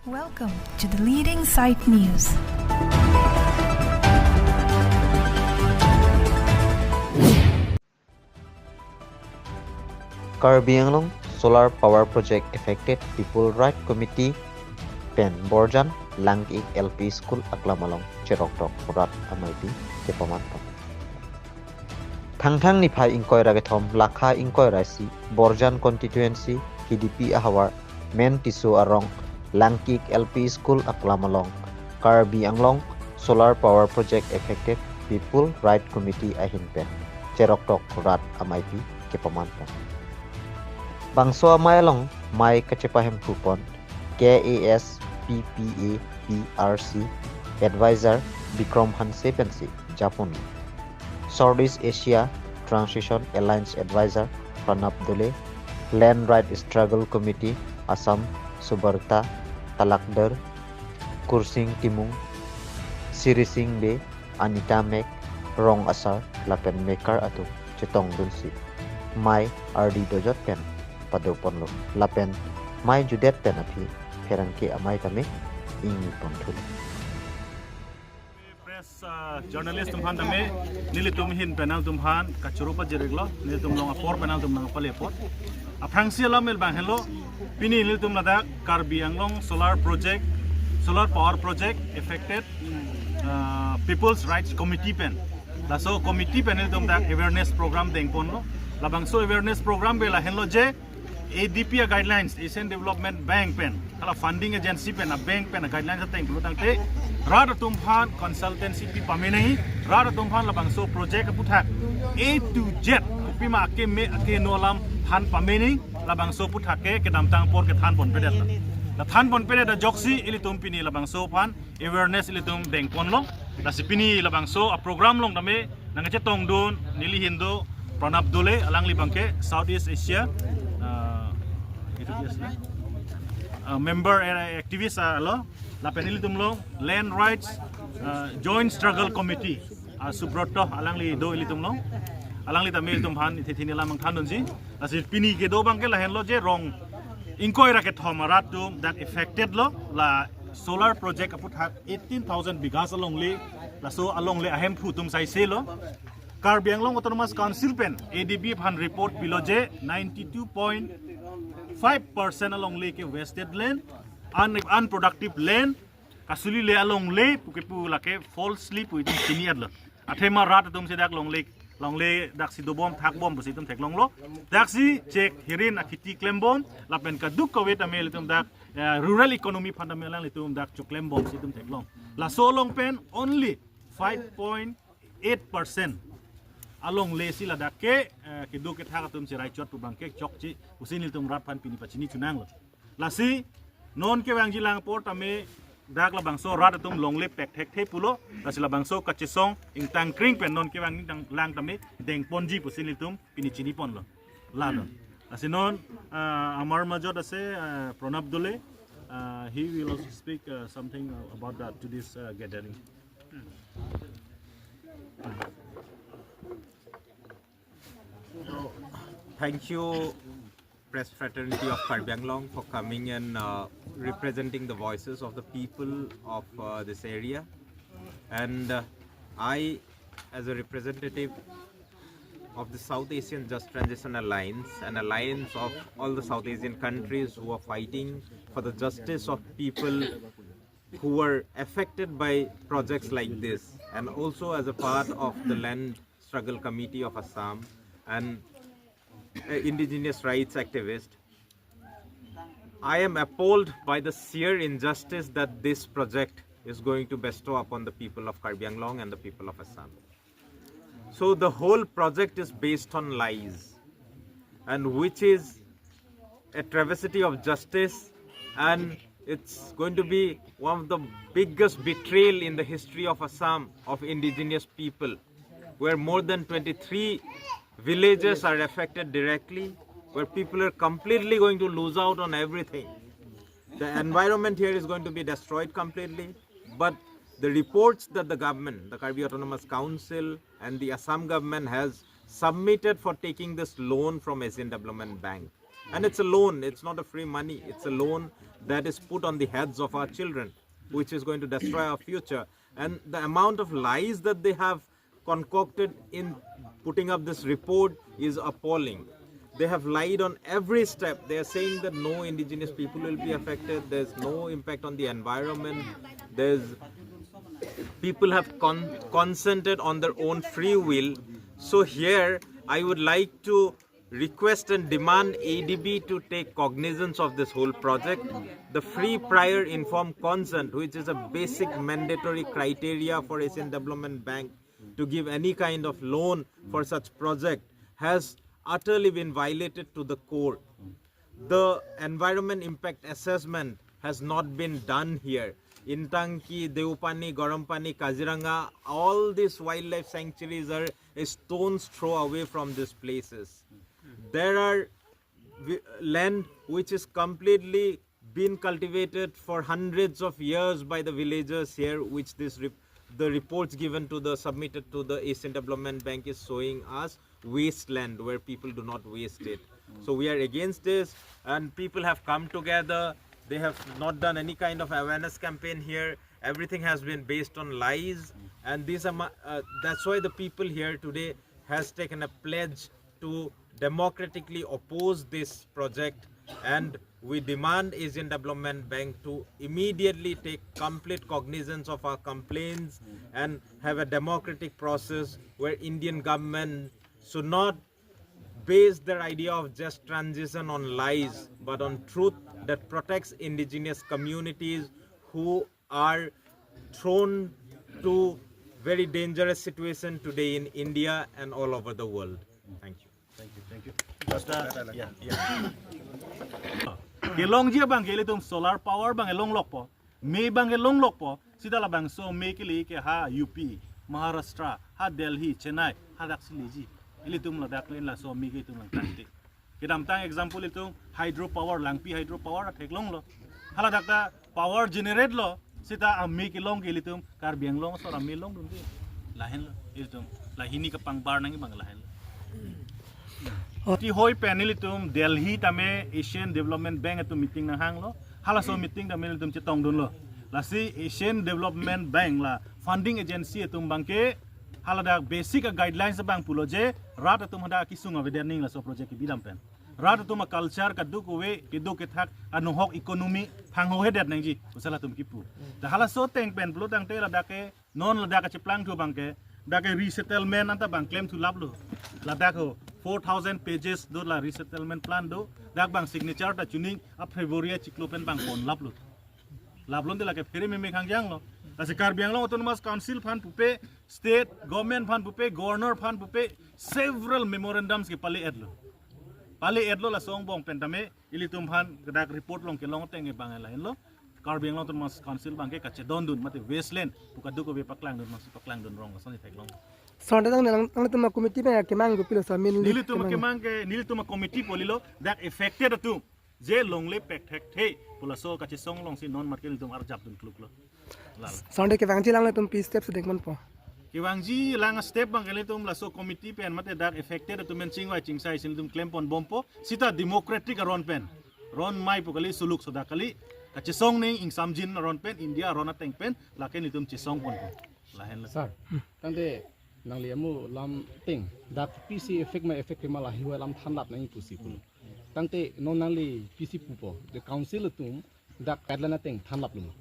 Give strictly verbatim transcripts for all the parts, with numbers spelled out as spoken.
Welcome to the leading site news. Karbi Anglong Solar Power Project Affected People Right Committee pen Borjan Langki L P School aklam along cheroktok rat amaipi kepaman pon. Thangthang niphai ingkoi ra kethom lakha ingkoi ra isi Borjan constituency K D P ahavar Men Tisso arong Langki L P School aklam along Karbi Anglong Solar Power Project Affected People Right Committee ahin pen cheroktok rat amaipi kepaman pon. Bangso amei along mei kachepahemphu pon K A S P P A P R C Advisor Bikram Hanse pensi japon. Southeast Asia Transition Alliance Advisor Pranab Dole, Land Right Struggle Committee Assam Subrata Talakdar, Kursing Timung, Siri Sing Bey, Anita Mek, rong asar lapen mekar atum chetongdunsi mei ardi dojot pen padoponlo lapen mei judet pen aphi pherangke amei tame ingni ponthu. Press, uh, journalist atum aphan tame nelitum ahin pen nangtum aphan kachoro pajir-iklo, nelitum along apor pen nangtum nangpale apot. Aphrangsi alam abang helo, pini nelitum ladak Karbi Anglong Solar Project, Solar Power Project Affected, uh, People's Rights Committee pen, laso committee pen nelitum dak awareness program dengponlo. Labangso awareness program ke lahenlo je A D B a guidelines, Asian Development Bank pen, hala funding agency pen, a bank pen a guidelines ateng pulo tangte rat atum aphan consultancy pi pame nangji, rat atum aphan labangso project aputhak A to Z, kopima akeme akeno alam than pame nangji, labangso aputhak ke kedamtang apor kethan ponpedet. La than ponpedet ajoksi ilitum pini labangso aphan awareness ilitum dengponlo. Lasi pini labangso a program along tame nangkachetongdun neli ahin do Pranab Dole, alangli abangke Southeast Asia, uh, itu biasa, uh, member, eh, activist, uh, lo, lapen ilitum along Land Rights, uh, Joint Struggle Committee, uh, Subrata alangli do ilitum along. Alangli tame ilitum aphan ithi thini alam nangthandunji. Lasi pini kedo abangke lahenlo je rong ingkoi ra kethom arat atum dak affected lo, la solar project aputhak eighteen thousand bighas alongle, laso alongle ahemphu atum saiselo. Karbi Anglong Autonomous Council pen A D B aphan report pilo je ninety-two point five percent alongle ke wasted land, un-, unproductive land, kasuli le alongle pu kepu lake falsely pu itum chini-etlo. Athema rat atum si dak longle, longle daksi dobom thakbom pusi itum theklonglo. Daksi chek hirin akhiti klembom lapen kadokave tame ilitum dak, eh, rural economy aphan tame alanglitum dak choklembomsi itum theklong. Laso along pen only five point eight percent alongle si ladak ke, eh, kedo kethak atum si raichot pu abangke chokche pusi nelitum rat aphan pini pachini chunanglo. Lasi non kevangji lang apor tame dak labangso rat atum longle pek thekthe pulo, lasi labangso kachesong ingtangkring pen non kevangji tang lang tame dengponji pusi nelitum pini chiniponlo. Lalo. Lasi non, uh, amar majot ase, uh, Pranab Dole, uh, he will also speak, uh, something about that to this, uh, gathering. So, thank you, Press Fraternity of Karbi Anglong, for coming and, uh, representing the voices of the people of, uh, this area. And, uh, I, as a representative of the South Asian Just Transition Alliance, an alliance of all the South Asian countries who are fighting for the justice of people who were affected by projects like this, and also as a part of the Land Struggle Committee of Assam and, uh, indigenous rights activist, I am appalled by the sheer injustice that this project is going to bestow upon the people of Karbi Anglong and the people of Assam. So the whole project is based on lies, and which is a travesty of justice, and it's going to be one of the biggest betrayal in the history of Assam, of indigenous people, where more than twenty-three villages are affected directly, where people are completely going to lose out on everything. The environment here is going to be destroyed completely, but the reports that the government, the Karbi Autonomous Council and the Assam government has submitted for taking this loan from Asian Development Bank, And it's a loan, it's not a free money, it's a loan that is put on the heads of our children, which is going to destroy our future. And the amount of lies that they have concocted in putting up this report is appalling. They have lied on every step. They are saying that no indigenous people will be affected, there's no impact on the environment, there's people have con- consented on their own free will. So here, I would like to request and demand A D B to take cognizance of this whole project. The free prior informed consent, which is a basic mandatory criteria for Asian Development Bank to give any kind of loan for such project, has utterly been violated to the core. The environment impact assessment has not been done here. Intanki, Deopani, Garampani, Kaziranga, all these wildlife sanctuaries are a stone's throw away from these places. There are wi- land which is completely been cultivated for hundreds of years by the villagers here, which this rep- the reports given to the submitted to the Asian Development Bank is showing us wasteland where people do not waste it. So we are against this, and people have come together. They have not done any kind of awareness campaign here. Everything has been based on lies, and these are my, uh, that's why the people here today has taken a pledge to democratically oppose this project, and we demand Asian Development Bank to immediately take complete cognizance of our complaints and have a democratic process where Indian government should not base their idea of just transition on lies, but on truth that protects indigenous communities who are thrown to very dangerous situation today in India and all over the world. Thank you. Thank you, thank you. Basta, yeah, yeah. Kelongji abang ke ilitum solar power abang kelonglokpo, me abang kelonglokpo, sita labangso me kele ke ha U P, Maharashtra, ha Delhi, Chennai, hadaksi leji. Ilitum ladak le laso me ke itum langtangte. Kedamtang example itum hydro power, Langpi hydro power theklonglo. Haladak ta power generate lo, sita ame kelong ke ilitum Karbi Anglong asor ame longdunde. Lahenlo, ilitum lahini kapangbar nangji abang lahenlo. Ti hoi pen ilitum Delhi tame Asian Development Bank atum meeting nanghanglo. Halaso meeting tame ilitum chetongdunlo. Lasi Asian Development Bank la funding agency atum abang ke haladak basic a guidelines abang pulo je rat atum hadak kesung avedet nangji laso project kebidam pen. Rat atum a culture kadokave, keduk kethak, anohok economy phanghohedet nangji, pu si latum kipu. Ta halaso ateng pen pulo tangte ladak ke non ladak kacheplangthu abang ke, dak ke resettlement anta abang klemthu laplo. Ladak ho four thousand pages do la resettlement plan do, dak abang signature ta chuning a February achiklo pen abang pon laplo. Laplonte lake phere meme khangjanglo. Lasi Karbi Anglong Autonomous Council aphan pupe, state government aphan pupe, governor aphan pupe, several memorandums kepale-etlo. Pale-etlo, laso angbong pen tame ilitum aphan kedak report along kelong ateng abang lahenlo. Karbi Anglong Autonomous Council abang ke kachedondun mate wasteland pu kadokave paklangdun, masi paklangdun rong, lason itheklong. Sonte tang nang nang tuma committee pen kemang ko pilo sa min Nelitum kemang ke, nelitum committee polilo, dak affected atum je longle pekthekthe pu laso kachesong alongsi non mat ke nelitum arjapdun kluklo. Lal. Sonte kevangji lang tum pi step sedek manpo. Kevangji lang step abang ke nelitum laso committee pen mate dak affected atum pen chingvai chingsai si nelitum klemponbompo. Sita democratic aron pen, ron mai pu kali, suluk soda kali, kachesong ning ingsamjin aron pen, India aron ateng pen, lake nelitum chesongponpo. Lahenlo. Sir, tangte nangli amu lam ting dak pisi effect ma effect ma lahi wa lam thanlap nangji pusi pulo. Tangte non nangli pisi pupo, the council atum dak guideline ateng thanlaplo ma?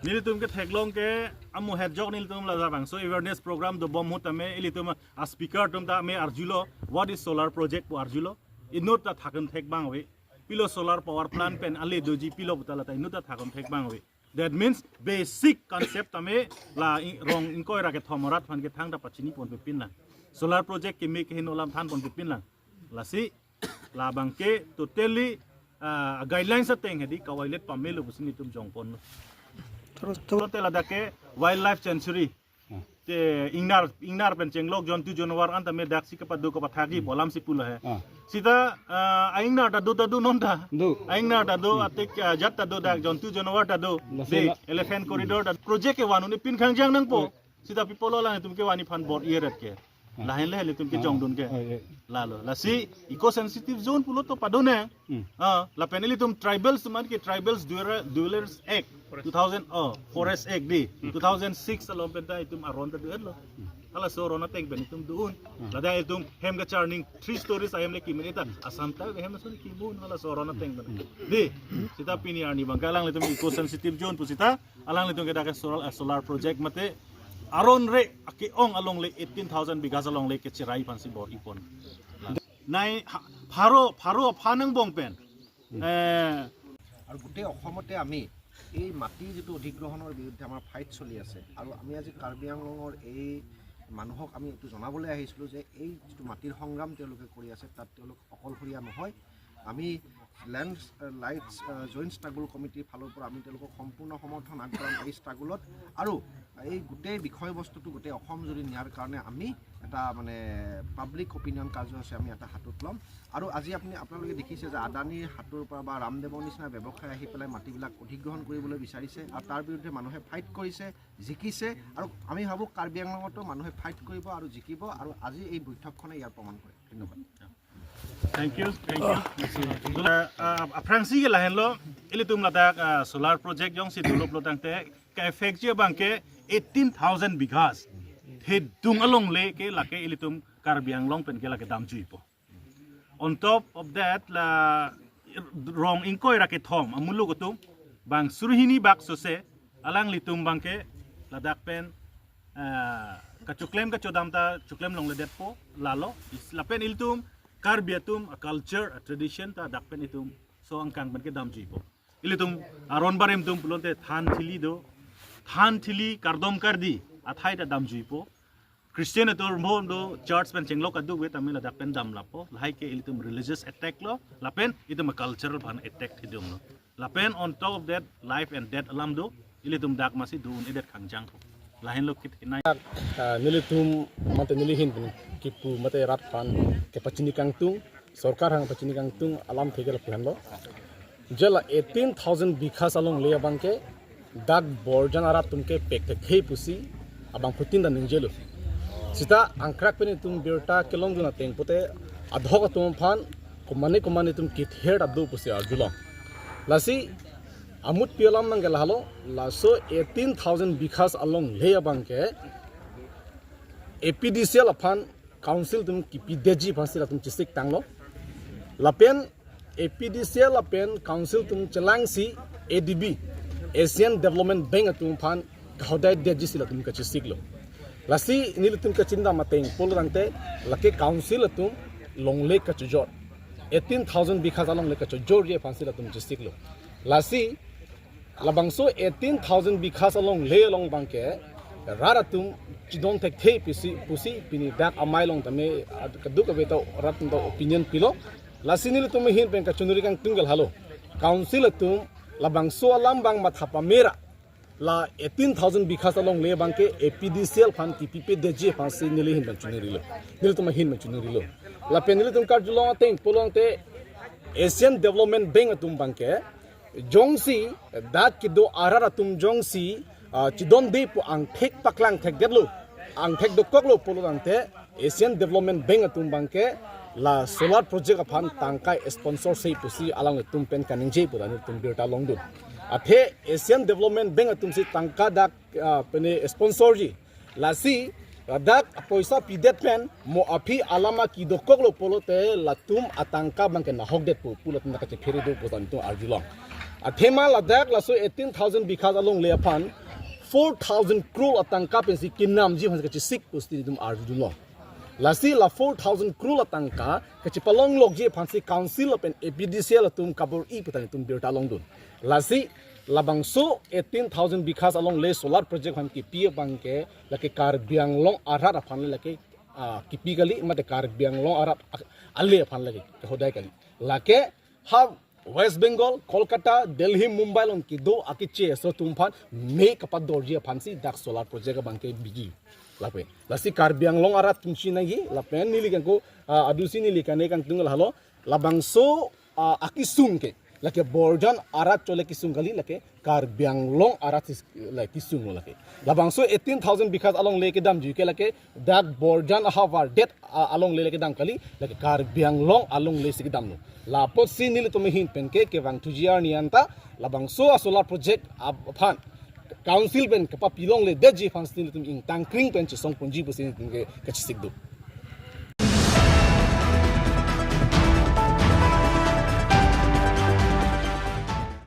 Nelitum ketheklong ke amu hetjok nelitum la labangso awareness program dobom ahut tame ilitum a speaker atum tame arjulo, what is solar project pu arjulo. Inut ta thakun thek abang ave. Pilo solar power plant pen ale doji pilo puta lata inut ta thakun thek abang ave. That means basic concept tame la i- rong ingkoi ra kethom arat aphan ke thangta pachiniponpepin lang. Solar project keme keheno alam thanponpepin lang. Lasi labang ke totally ah, guidelines ateng hedi kavailet pamelo pusi nelitum jongponlo. Terus terus Tote ladak ke wildlife sanctuary. Te ingnar ingnar pen chenglok jontu jonwar anta me daksi kepadu kepathagi pu alamsi pulo he. Ah. Sita ah, a ingnar ta do ta do non ta. Do. A ingnar ta do, atik ah, jat ta do, dak jontu jonwar ta do. Lasi De la- elephant corridor ta. Project ke vanu ni pin khangjang nangpo. Sita people lang itum ke vani phan bor ieret ke. Lahenle ilitum ke jongdun ke. Lalo. Lasi eco sensitive zone pulo to padonang. Ah, lapen ilitum tribals man ke Tribals Dweller- Dwellers Act two thousand, oh, Forest Act di. Two thousand six along pen ta itum aron ta do-etlo. Halaso aron ateng pen itum do-un. Ladak itum hem kacharning three stories ahem le kimin ta. Assam ta hem ason kimin halaso aron ateng pen. Di, seta pini arni abang ke alanglitum eco sensitive zone pu seta, alanglitum ke dak solar, solar project mate aron re ake-ong along le eighteen thousand bighas along le kecherai aphansi bor-ipon. Nai ha- pharo, pharo aphan angbong pen. Eh, আৰু গোটেই অসমতে আমি এই মাটি যিটো অধিগ্ৰহণৰ বিৰুদ্ধে আমাৰ ফাইট চলি আছে আৰু আমি আজি কাৰ্বি আংলঙৰ এই মানুহক আমি এইটো জনাবলৈ আহিছিলোঁ যে এই যিটো মাটিৰ সংগ্ৰাম তেওঁলোকে কৰি আছে তাত তেওঁলোক অকলশৰীয়া নহয়। আমি লেণ্ড ৰাইটছ জইণ্ট ষ্ট্ৰাগল কমিটিৰ ফালৰ পৰা আমি তেওঁলোকক সম্পূৰ্ণ সমৰ্থন আগবঢ়াম এই ষ্ট্ৰাগলত। আৰু এই গোটেই বিষয়বস্তুটো গোটেই অসম জুৰি নিয়াৰ কাৰণে আমি এটা মানে পাব্লিক অপিনিয়ন কাৰ্যসূচী আমি এটা হাতত ল'ম। আৰু আজি আপুনি আপোনালোকে দেখিছে যে আদানীৰ হাতৰ পৰা বা ৰামদেৱৰ নিচিনা ব্যৱসায় আহি পেলাই মাটিবিলাক অধিগ্ৰহণ কৰিবলৈ বিচাৰিছে আৰু তাৰ বিৰুদ্ধে মানুহে ফাইট কৰিছে, জিকিছে। আৰু আমি ভাবোঁ কাৰ্বি আংলঙতো মানুহে ফাইট কৰিব আৰু জিকিব। আৰু আজি এই বৈঠকখনে ইয়াৰ প্ৰমাণ কৰে। ধন্যবাদ। Thank you, thank you. Aphrangsi ke lahenlo, ilitum ladak, ah, solar project jongsi develop lo tangte, ka-effect ji abang ke eighteen thousand bighas. Thedung along le ke lake ilitum Karbi Anglong pen ke lake damjuipo. On top of that, la rong ingkoi ra kethom amuluk atum bang suri hini bak sose alanglitum abang ke ladak pen, ah, kachoklem kachodam ta choklem longledetpo lalo. Is- lapen ilitum Karbi atum a culture, a tradition ta dak pen itum so angkang pen ke damjuipo. Ilitum aron barim atum pulote than thili do, than thili kardom kardi athai ta damjuipo. Christian atum mo do church pen chenglok adu we tamil ladak pen damlapo. Lahai ke ilitum religious attack lo, lapen itum cultural aphan attack thidung lo. Lapen on top of that, life and death alam do, ilitum dak masi do un edet khangjang ko. Lahenlo kit kinai. Ah, nelitum mate neli ahin pen kipu mate rat aphan kepachini kangtung, sorkar aphan pachini kangtung alam theke lapu henlo. Je la eighteen thousand bighas along le abang ke dak borjan arat atum ke pek thekthe pusi abangphutin ta ningjelo. Seta angkrak pen itum birta kelongdun ateng pote adhok atum aphan komane komane itum kither ta do pusi arjulong. Lasi amutpi alam abang ke lahelo, laso eighteen thousand bighas along le abang ke A P D C L aphan council atum kipidetji aphansi latum chesik tanglo. Lapen A P D C L lapen council atum chelangsi A D B, Asian Development Bank atum aphan kahodai detji si latum kachesiklo. Lasi nelitum kachini dam ateng pulotangte lake council atum longle kachojor, eighteen thousand bighas along le kachojorji aphansi latum chesiklo. Lasi labangso eighteen thousand bighas along le along abang ke rat atum chidon thekthe pusi, pusi pini dak amei along tame ad- kaduk abe ta rat atum ta opinion pilo. Lasi nelitum ahin pen kachonori kangtung ke lahelo, council atum labangso alam abang matha pamera la eighteen thousand bighas along le abang ke A P D C L aphan kipipedetji aphansi neli ahin pen chonorilo, nelitum ahin pen chonorilo. Lapen nelitum karjulong ateng pulotangte Asian Development Bank atum abang ke jongsi dak kedo arat atum jongsi, ah, chidonde pu angthek paklang thekdetlo, angthek dokoklo pulotangte Asian Development Bank atum abang ke la solar project aphan tangka sponsor sei pusi alanglitum pen kaningje pu ta nelitum birta longdun. Athe Asian Development Bank atum si tangka dak, ah, pene sponsorji. Lasi ladak poisa pidet pen mo aphi alama kedokoklo pulote latum atangka abang ke nahokdetpo pu latum kachephere do pu ta nelitum arjulong. Athema ladak laso eighteen thousand bighas along le aphan four thousand crore atangka pensi kinamji aphan kachesik pusi nelitum arjulong. Lasi la four thousand crore atangka kachepalonglokji aphansi council lapen A P D C L atum kabor-i pu ta nelitum birta longdun. Lasi labangso eighteen thousand bighas along le solar project aphan kipi abang ke lake Karbi Anglong arat aphan le lake, ah, kipi kali mate Karbi Anglong arat a- ale aphan lake kahodai kali. Lake ha West Bengal, Kolkata, Delhi, Mumbai along kedo akeche aso atum aphan me kapadorji aphansi dak solar project abang ke biji. Lapen lasi Karbi Anglong arat atum chiningje, lapen neli kangko, ah, adusi neli kane kangtung lahelo, labangso, ah, akesung ke Lake Borjan arat chole kesung kali, lake Karbi Anglong arat si, lake kesung lo lake. Labangso eighteen thousand bighas alongle kedamji ke lake dak Borjan ahavar det a-, alongle le kedam kali, lake Karbi Anglong alongle si kedam lo. Lapotsi nelitum ahin pen ke kevang thuji arni anta labangso a-solar project aphan council pen kapapilongledetji aphan si nelitum ingtangkring pen chesong ponji pusi nelitum ke kachesik do.